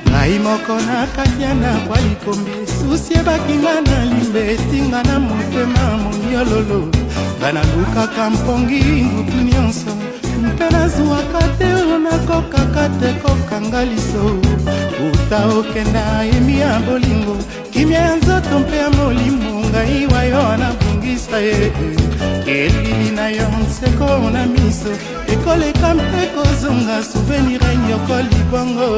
Ngai moko na kati ya ndako ya likombi susi ebaki nga na limbe etinga na motema moniololo nga nalukaka mpongi ngutu nyonso mpe nazwaka te oyo nakokaka te kokanga liso uta okenda emi ya bolingo kimia ya nzoto mpe ya molimo ngai wayo nabungisa ye elili na yo nseko na miso ekoleka mpe kozonga souvenir enyokoli bongo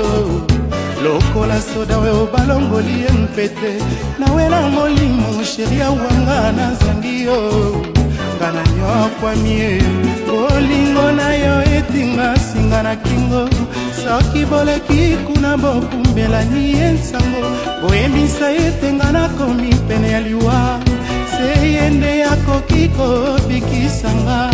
lokola soda oyo balongoli ye mpete nawela molimo sheri awanga nazangi yo nga na nyokwami ye bolingo na yo etinga singa na kingo soki boleki kuna bokumbelani ye nsango boyebisa ete nga nakomi pene ya liwa se ye nde akoki kobikisa nga.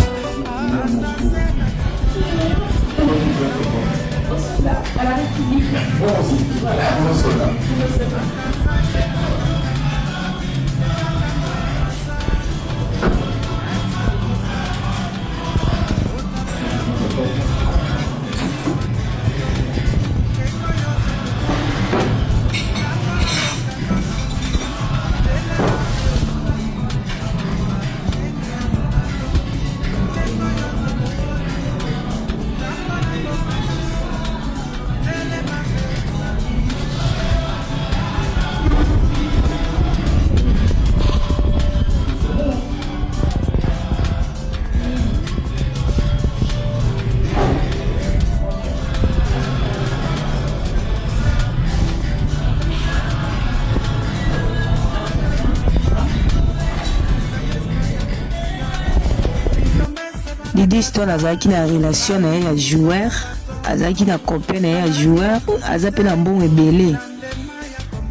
Didi Stone azalaki na relation na ye ya joueur, azalaki na copain na ye ya joueur, aza mpe na mbongo ebele.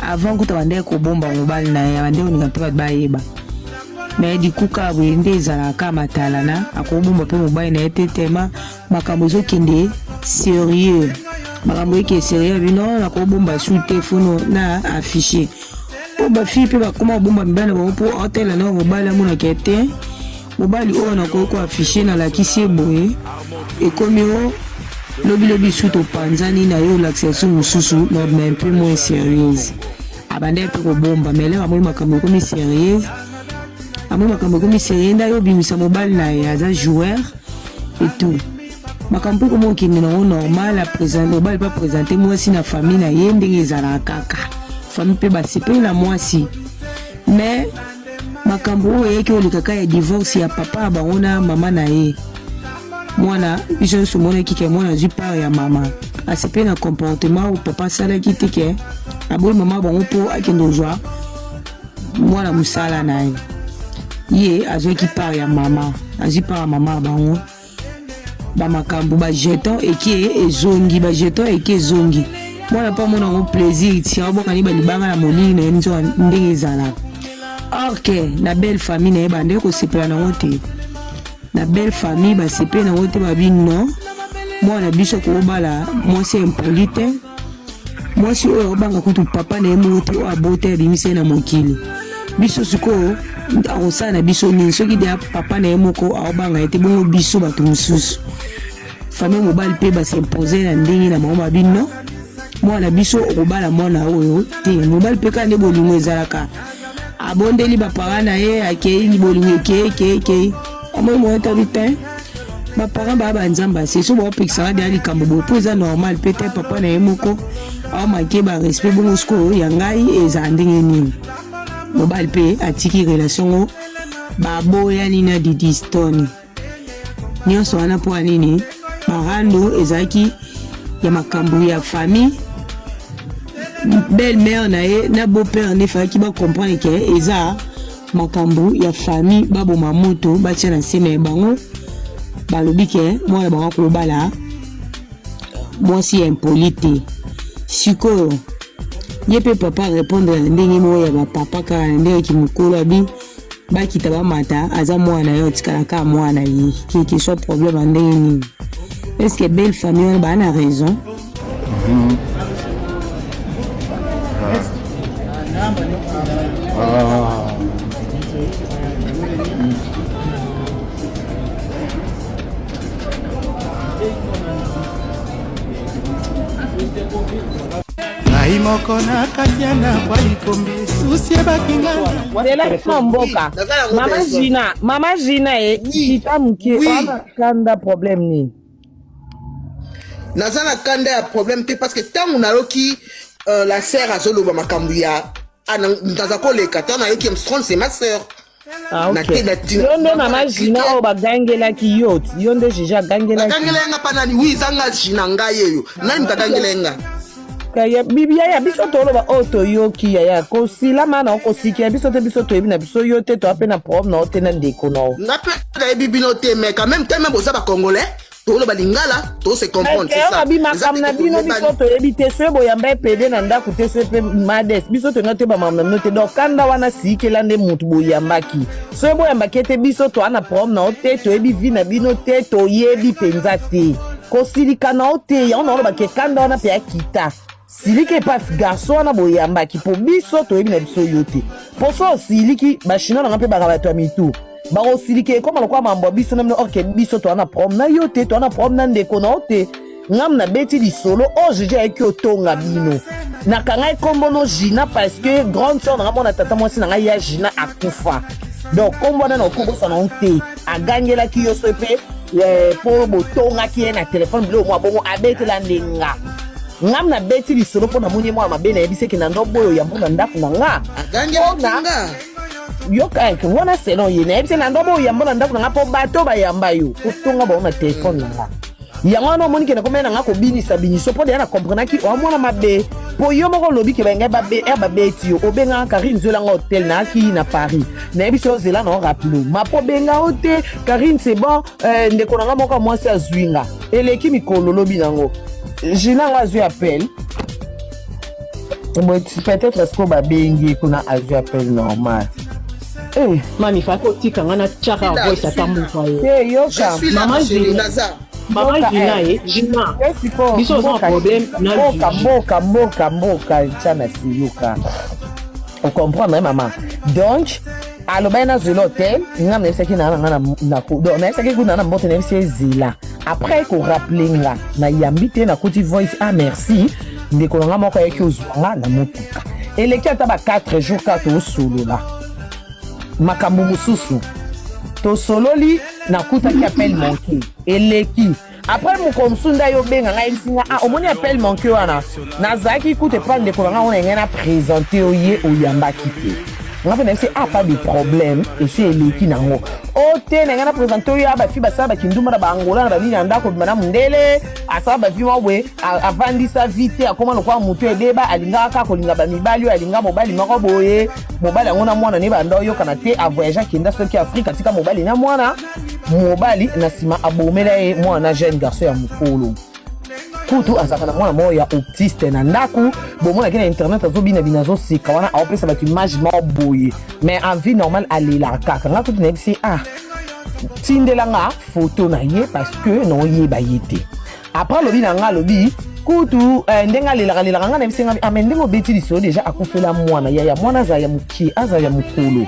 Avant kuta bandaki kobomba mobali na ye, bandaki kolinga mpe bato bayeba. Mais du coup kaka boye nde ezalaka kaka matalana, akobomba mpe mobali na ye te tellement makambo ezokende sérieux. Makambo eke sérieux bino nakobomba su te fono na affiche. Po ba fille mpe bakoma kobomba mibali na bango mpo aotala na mobali amonaka te. Mobali oyo nakoki ko affiche nalakisi ye boye ekomi o lobi lobi su topanzani na ye olakisa su mosusu na un peu moins sérieuse abandaki mpe kobomba mais lere amoni makambo ekomi sérieuse amoni makambo ekomi sérieux nde aye obimisa mobali na ye aza joueur et tout makambo mpe koma okende nango normal mobali mpe apresente mwasi na famille na ye ndenge ezalaka kaka famille mpe basepeli na mwasi mais Makambo oyo eyaki oleka ka ya divorce ya papa ya bango na mama na ye mwana biso nyonso omonaki ke mwana azwi part ya mama asepeli na comportement oyo papa asalaki te ke aboyi mama bango mpo akende kozwa mwana mosala na ye ye azwaki part ya mama azwi part ya mama ya bango ba makambo ba jeton eke ezongi ba jeton eke ezongi mwana mpo amona yango plaisir ti abwaka ni balibanga na molili na ye nzoka ndenge ezalaka or ke na belle famille na ye bandeki kosepela nango te na belle famille basepeli nango te babi non mwana biso akobala mwasi impoli te mwasi oyo akobanga kutu papa na ye moko te oyo abota abimisa ye na mokili biso sikoyo akosala na biso nini soki deya papa na ye moko akobanga ye te bongo biso bato mosusu famille mobali mpe basimpose na ndenge na bango babi non mwana biso okobala mwana oyo te mobali mpe kaka nde bolingo ezalaka abondeli baparent na ye akei bolingo ekei ekei ekei amoi moyen tabi te baparent baya banzambe ase so baopekisaka deya likambo boye mpo eza normal mpe te papa na ye moko aomake barespect bongo sikoyo ya ngai ezala ndenge nini mobali mpe atiki relation ngo baboyani na didi stone nyonso wana mpo ya nini barando ezalaki ya makambo ya famille belle mère na ye na beau père nde efalaki bacomprendre ke eza makambo ya famille baboma moto batia na nsima ya bango balobi ke mwana bango akobala mwasi ya impoli te sikoyo ye mpe papa répondre na ndenge moko ya bapapa kaka na ndenge kimokolo abi bakita bamata aza mwana ye otikala kaka mwana ye quelque soit problème ya ndenge nini est ce que belle famille wana baa na raison mm -hmm. ah. Moko na kati ya ndako likombi susi ebakinga. Zela na mboka. Naza nango Mama besoin. Gina, mama Gina e kita moke wana kanda problème nini? Naza na kanda ya problème te, parce que ntango nayoki la sœur azoloba makambo ya ah, naza koleka ntango nayoki Armstrong, c'est ma sœur. Ah, Na ok. te Yo nde mama Gina oyo bagangelaki yo ti. Yo nde Gigi agangelaki. Bagangela ye nga mpa nani? Wi, eza nga Gina, ngai eyo. Nani moto agangela ye nga? Kaya bibi yaya, biso toloba oyo toyoki yaya, kosilama na okosikia biso te, biso toyebi na biso yo te, toa mpe na problème na yo te na ndeko na yo. Nga mpe nayebi bino te, mais quand même teme boza bacongolais, toloba lingala, tose comprendre, c'est ça. Abi makambo na bino biso toyebi te. Soki boyamba epede na ndako te, soki mpe mades, biso tolinga toyeba makambo na bino te. Donc kanda wana sikela nde motu boyambaki. Soki boyambaki ete biso toa na problème na yo te, toyebi vie na bino te, toyebi mpenza te. Kosilika na yo te, yango naolobaki kanda wana mpe akita siliki epa garçon wana boyambaki, mpo biso toyebi na biso yo te. Mpo so osiliki, bachinois nanga mpe baka bato ya mitu bakosilika, ekoma lokola mambo ya biso na bino. Or que biso toa na problème na yo te, toa na problème na ndeko na yo te. Ngam nabeti lisolo oyo Gigi ayeki otonga bino. Nakanga ekombo no Gina parce que grande sœur nanga, mwana tata mwasi na ngai ya Gina akufa, donc kombo wana na okobosana ngo te. Agangelaki yo so mpe mpo botongaki ye na telefone, biloko mwa bongo abetela nde nga. Ngam nabeti lisolo mpo namoni ye mwana mabe, nayebisi eke na ndobo oyo yambo na ndako na nga. Agangelaki nga? Yoka, wana selon ye. Nayebisi na ndobo oyo yambo na ndako na nga mpo bato bayamba yo kotonga bango na telefone na nga. Yango wana omoni ke nakomai na nga kobinisa biniso mpo deya na comprenaki oa mwana mabe, mpo yo moko olobi ke bangai babe ere babeti yo, obengaka Karine, zwelanga hotel, naaki na Paris, nayebi so ozela na orappeler ma mpo benga o te. Karine, c'est bon, ndeko na nga moko ya mwasi azwi nga, eleki mikolo lobi nango Gina yango azwi appel. Bon, peut-être sikoyo babengi ye kuna, azwi appel normal. Eh, Mami, faki otika nga na tiaka voice ata moko yo. Te, yoka. Je suis là, Maman ma chérie. Gina. Naza. Mama Mboka, Gina eh. e Gina, Ye sikoyo, biso oza na problème na mboka Gigi. Mboka, mboka, mboka tia na siyoka, ocomprendre mama? Donc alobaki nazwela hotel, nga nayebisaki na nga donc nayebisaki kuna na mbote, nayebisi ezela après korappeler nga. Nayambi te, nakuti voice: "Ah, merci, ndeko na nga moko ayaki ozwa nga na motuka." Eleki ata ba 4 jours kaka, tosolola makambo mosusu, tosololi, nakutaki appel manqué. Eleki après mokolo mosusu nde ayobenga ngai, ayebisi nga: "Ah, omoni appel manqué wana, nazalaki kuta epa ndeko na ngai wana, ngai na présente yo ye, oyambaki te." Nga mpe nayebisi: "Ah, pas de problème, esi eleki nango." O te, na ngai na présente oyo ya bafi basala bakindumba na baangola na banini na ndako, bima na mondele, asala bavi moko boye, avandisa vi te, akóma lokola motu ebeba, alingaka kaka kolinga bamibali oyo, alinga mobali moko boye, mobali yango na mwana ne banda oyokana te, avoyage, akenda soki Afrike, atika mobali na mwana. Mobali na nsima abomela ye mwana na jeune garçon ya mokolo. Kutu azalaka na mwana moko ya autiste na ndako. Bomonaki na internet azobinabina, azoseka wana, aopesa bato image moko boye, mais en vie normale alelaka kaka. Nga kutu nayebisi: "Ah, tindela nga photo na ye parce que naoyeba ye te." Après alobi na nga, alobi kutu ndenge alelaka lelaka. Nga nayebisi nga: "Ah, mais ndenge obeti lisolo déjà, akufela mwana yaya, mwana azala ya mokie, azala ya mokolo,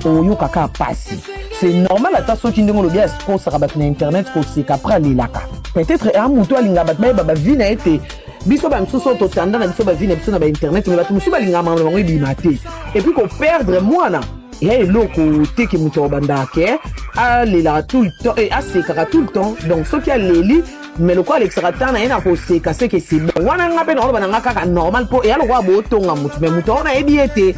oyokaka pasi, c'est normal." Ata soki ndenge olobi akosaka bato na internet koseka, après alelaka, peut-être a motu alingaka bato bayeba bavi na ye te. Biso bamisusu oyo totanda na biso bavi na biso na bainternet, mais bato mosusu balingaka makambo na bango ebima te. Et puis koperdre mwana eya eloko te ke moto akobandaka ke alelaka tout le temps, asekaka tout le temps. Donc soki aleli, mais lokola alekisaka temps na ye na koseka, seke c'est bon. Wana nga mpe naoloba na nga kaka normal, mpo eya lokola bootonga motu, mais moto wana ayebi ye te.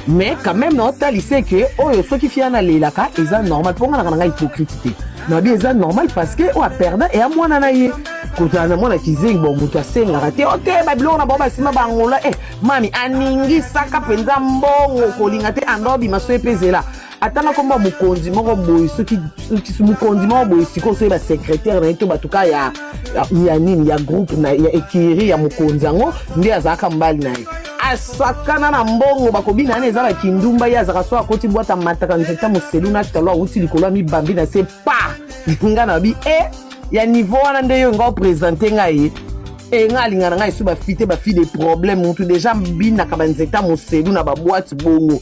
Mais quand même naotalisa ke oyo soki fia nalelaka eza normal, mpo nga naka na ngai hypocrite te. Nabi eza normal parce que oyo aperda eya mwana na ye, kozala na mwana kizengi. Bon, moto asengaka te o te, babiloko na bango basima bangola. Mami aningisaka mpenza mbongo kolinga te, anda obima so epe ezela atanga komba mokonzi moko boye, soki mokonzi moko boye sikoyo, soki basecrétaire na ye to bato ka ya nini ya groupe na ya ekiri ya mokonzi yango nde azalaka mobali na ye, asakana na mbongo, bakobina wana eza bakindumba. Ye azalaka so akoti bwata, mataka nzeta moselu na talo, awuti likolo ya mibambi na se pa. Nga na bi e ya niveau wana nde yo nga oprésente ngai e nga alinga na ngai esu bafi te, bafi de problème, mutu déjà binaka banzeta moselu na baboite bongo.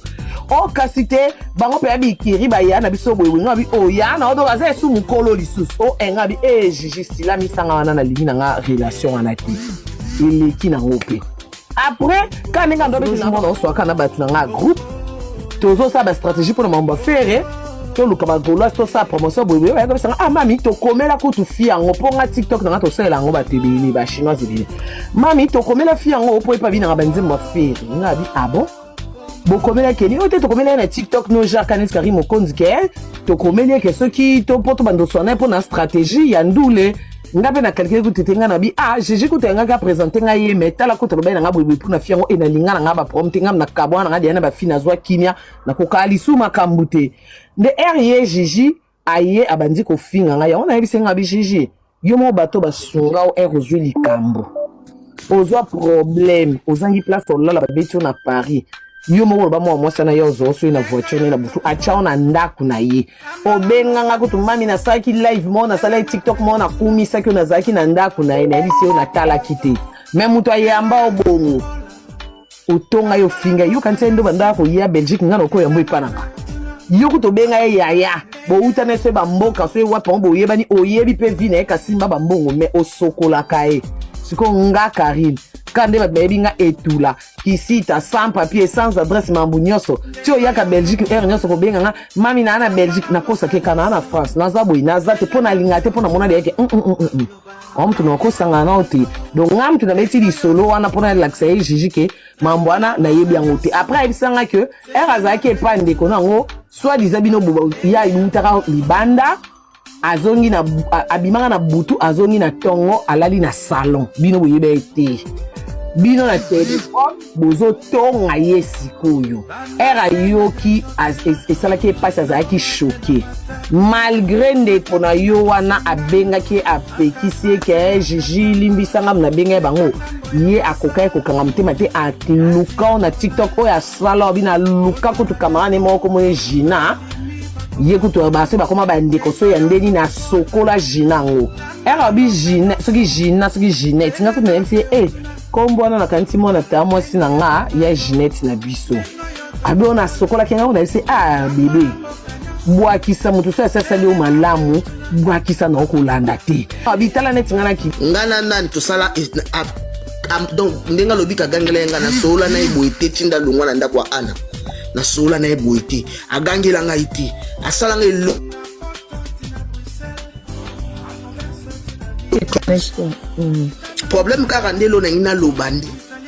O kasi te, bango mpe ya bikiri baya na biso boye boye. Nga bi oya na odo aza esu mokolo lisusu o enga bi e Jiji sila misanga wana, nalingi na nga relation wana te, eleki nango mpe. Après ka ndenge ando abeti na oswaka na bato na nga groupe, tozosala bastratégie mpona mambo afere, toluka bagauloise, tosala promotion boyeboye. Bayaka bisanga: "Ah mami, tokomela kutu fi yango mpo nga TikTok na nga tosalela yango bato ebele, bachinoise ebele. Mami, tokomela fi yango mpo epa binanga banzembo afere." Nga abi: "Ah bon, bokomela keni oyo te?" "Tokomela ye na TikTok no jacques anis Karim Mokonzi ke tokomeli eke soki to mpo tobanda oswana mpo na stratégie ya ndule." Nga mpe na calcule kutu te. Nga na bi: "Ah, GG kutu yangaki apresente ngai ye, mais tala kutu alobai na nga boyeboye mpona fi yango e nalinga na nga baproblème te. Nga na kabwana na nga deya na bafi, nazwa kimia, nakokaa lisu makambo te." Nde ere ye Gigi aye abandi kofinga ngai yango, nayebisi nga bi: "Gigi, yo moko bato basunga o ere ozwi likambo, ozwa problème, ozangi place olala, babeti yo na Paris. Yo moko oloba mwa mwasi na ye ozwa soki na voiture naye na butu, atya yo na ndako na ye. Obenganga kutu: 'Mami, nasalaki live moko, nasalaki TikTok moko, nakumisaki yo, nazalaki na ndako na ye.' Nayebisi yo natalaki te, me moto ayamba o bongo, otonga yo, ofinga yo, kanisa ye ndo bandaka koya Belgique. Nga na okoyambo epa na nga. Yo kutu obenga ye yaya, bowutana so bamboka so wapi bango boyebani, oyebi mpe vi na ye, kasimba bambongo, me osokolaka ye. Sikoyo nga Karine, ka nde bato bayebi nga, etula kisita, sans papier, sans adresse, mambu nyonso ti oyaka Belgique, heure nyonso kobenga nga: 'Mami, naa na Belgique.' Nakosaka eka naa na France, naza boye, naza te mpo nalinga te, mpo namona deyeke wa mutu nakosangana nao te. Donc nga mutu nabeti lisolo wana mpo nalakisa ye Jiji ke mambo wana nayebi yango te. Après ayebisanga ke ere azalaki epai ndeko na yango, soit diza bino ya eutaka libanda, azongi na abimaka na butu, azongi na ntongo, alali na salon. Bino boyebi ye te, bino na telefone bozotonga ye. Sikoyo ere ayoki esalaki ye mpasi, azalaki choqué, malgré ndeko na yo wana abengaki ye, apekisi ye ke: 'Jiji, limbisanga, nabenga ye bango.' Ye akokaki kokanga motema te, aluka na TikTok oyo asala obi naluka kutu camarade moko komona Gina. Ye kutu base bakoma bandeko so ya ndeni na sokola Gina yango ere abi Gina, soki Gina, soki Ginette. Nga kutu nayebisi ye: "E kombo wana nakanisi mwana ta mwasi na nga ya Ginette na biso." Abi oyo nasokolaki yango, nayebisi: "Ah bebe, bwakisa moto so asasali yo malamu, bwakisa na okolanda te." Abi tala neti nga naki Nga na nani tosala donc ndenge alobi kagangela ye, nga nasolola na ye boye te. Tinda longwa na ndako ya Ana, nasolola na ye boye te, agangela ngai te, asala ngai elo problème kaka nde elo nangi naloba. Nde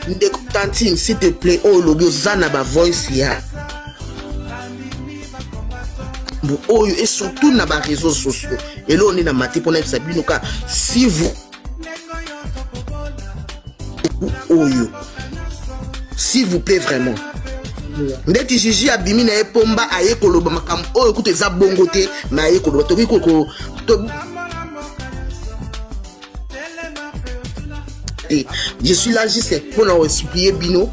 ndeko tantine, s'il te plaît, oyo olobi oza na bavoice ya mbu oyo et surtout na baréseaux sociaux, eloko nde na mate mpona yebisa bino ka si vous oyo, s'il vous plaît, vraiment, ndeti Jiji abimi na ye pomba, aye koloba makambo oyo kutu eza bongo te, me aye koloba tokoki te. Je suis là juste mpona kosupplie bino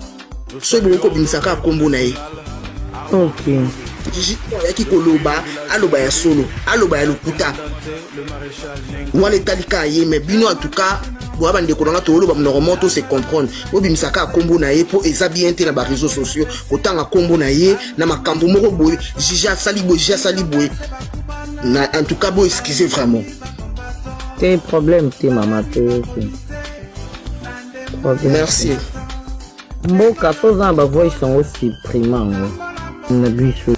soki bokoki kobimisa kaka nkombo na ye. Ok. Jiji ayaki koloba, aloba ya solo, aloba ya lokuta, wana etali kaka ye. Mais bino, en tout cas, boya bandeko na nga, toyoloba monoko moko, to se comprendre. Bobimisa kaka nkombo na ye mpo eza bien te na baréseaux sociaux kotanga nkombo na ye na makambo moko boye. Jiji asali boye, Jiji asali boye na, en tout cas bo excuse vraiment. Te problème te, mama, te te problème. Merci. Mboka so oza na bavoice yango, supprime yango na biso.